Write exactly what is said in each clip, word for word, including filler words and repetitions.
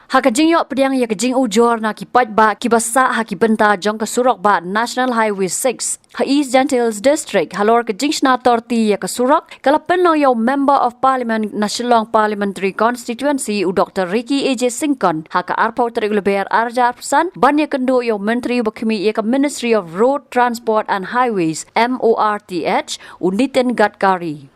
Ha ka jingïoh pdiang ïa ka jingujor na ki paidbah kiba sah ha ki bynta jong ka surok bah National Highway six ha East Jaintia Hills District, halor ka jingshna torti ïa ka surok, ka la pynlong ïa u Member of Parliament na Shillong Parliamentary Constituency, u Doctor Ricky A J Syngkon, ha ka arphew tarik u Lber arhajar arphew san, ban ïakynduh ïa u Myntri ba khmih ïa ka Ministry of Road Transport and Highways, M O R T H, u Nitin Gadkari.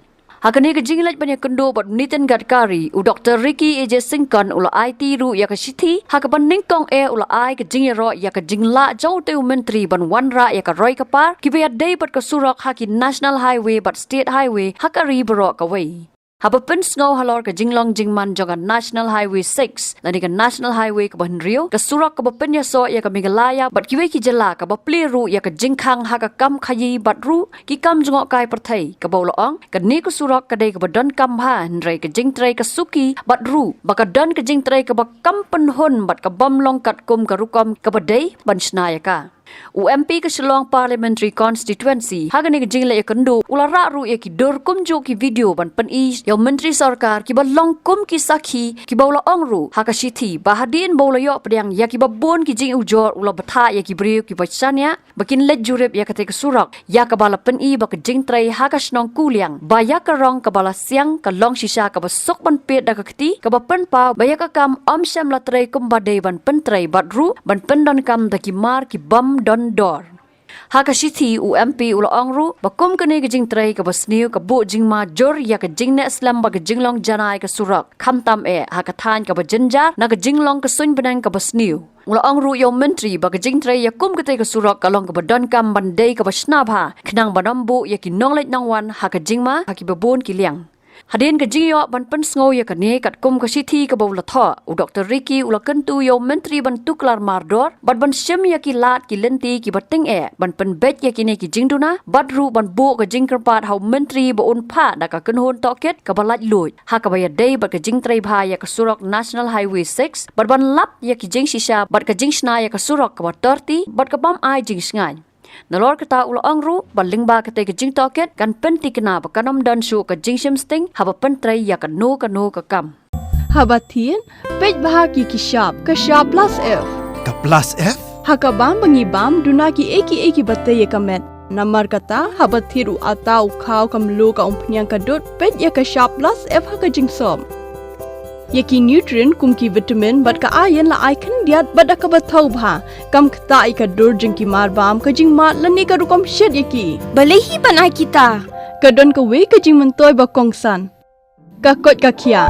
Ha kane ka jingleit ban ïakynduh bad u Nitin Gadkari, u Doctor Ricky A J Syngkon u la aiti ruh ïa ka shithi ha kaba nyngkong eh u la ai ka jingïaroh ïa ka jinglah jong utei u Myntri ban wanrah ïa ka roi ka par kiba ïadei bad ka surok ha ki National Highway bad State Highway ha ka ri baroh kawei. Haba pynsngew halor ka jinglong jingman jong ka National Highway six lane ka National Highway kaba hynriew, ka surok kaba pynïasoh ïa ka Meghalaya bad kiwei ki jylla, kaba plie ruh ïa ka jingkhang ha ka kam khaïi bad ruh ki kam jngohkai pyrthei, kaba u la ong, kane ka surok ka dei kaba donkam bha, hynrei ka jingtrei ka suki bad ruh ba ka don ka jingtrei kaba kam pynhun bad ka bym long katkum ka rukom kaba dei ban shna ïa ka. U M P ka Shillong Parliamentary Constituency, ha kane ka jingleit ïakynduh, u la rah ruh ïa ki dur kumjuh ki video ban pyni ïa u Myntri Sorkar kiba long kum ki sakhi, kiba u la ong ruh ha ka shithi ba hadien ba u la ïoh pdiang ïa kiba bun ki jingujor, u la bthah ïa ki briew kiba shaniah ba kin leit jurip ïa katei ka surok, ïa kaba la pyni ba ka jingtrei ha ka shnong Kuliang, ba ïa ka rong kaba la siang ka long shisha kaba suk ban peit da ka kti, kaba pynpaw ba ïa ka kam ym shym la trei kumba dei ban pyntrei bad ruh ban pyndonkam da ki mar ki bym don dor. Ha ka shithi, u M P u la ong ruh ba kum kane ka jingtrei kaba sniew ka buh jingma jur ïa ka jingneh slem bad ka jinglong janai ka surok, khamtam eh ha ka thaiñ kaba jynjar na ka jinglong ka suiñ bneng kaba sniew. U la ong ruh ïa u Myntri ba ka jingtrei ïa kum katei ka surok ka long kaba donkam ban dei kaba shna bha, khnang ban ym buh ïa ki nongleit nongwan ha ka jingma ha kiba bun ki liang. Hadien ka jingïoh ban pynsngew ïa kane katkum ka shithi kaba u la thoh, u Doctor Ricky u la kyntu ïa u Myntri ban tuklar mardor bad ban shim ïa ki lad ki lynti kiba tyngeh ban pynbeit ïa kine ki jingduna, bad ruh ban buh ka jingkyrpad ha u Myntri ba un phah da ka kynhun tohkit kaba laitluid ha kaba ïadei bad ka jingtrei bha ïa ka surok National Highway six, bad ban lap ïa ki jingshisha bad ka jingshna ïa ka surok kaba torti bad ka bym ai jingshngaiñ. Nalor kata, u la ong ruh ba lyngba katei ka jingtohkit kan pyntikna ba kan ym don shuh ka jingshim sting haba pyntrei ïa kano kano ka kam. Haba thied, peit bha ki ki shap, ka shap plus F. Ka plus F? Ha ka bam ba ngi bam, duna kiei kiei kiba tei ïa ka met. Namar kata, haba thied u atta, u khaw, ka mluh, ka umphniang, ka dud, peit ïa ka shap plus F ha ka jingsop. Ïa ki nutrient kum ki vitamin bad ka iron la ai khyndiat bad da kaba thaw bha, kam ktah ïa ka dur jong ki marbam, ka jingmad lane ka rukom shet ïa ki. Balei hi ban ai kita? Ka don kawei ka jingmyntoi ba kongsan. Ka koit ka khiah.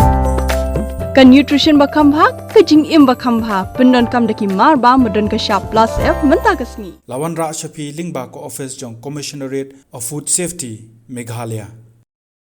Ka nutrition ba kham bha, ka jingim ba kham bha, pyndonkam da ki marbam ba don ka shap plus F mynta ka sngi. La wanrah sha phi lyngba ka office jong Commissionerate of Food Safety, Meghalaya.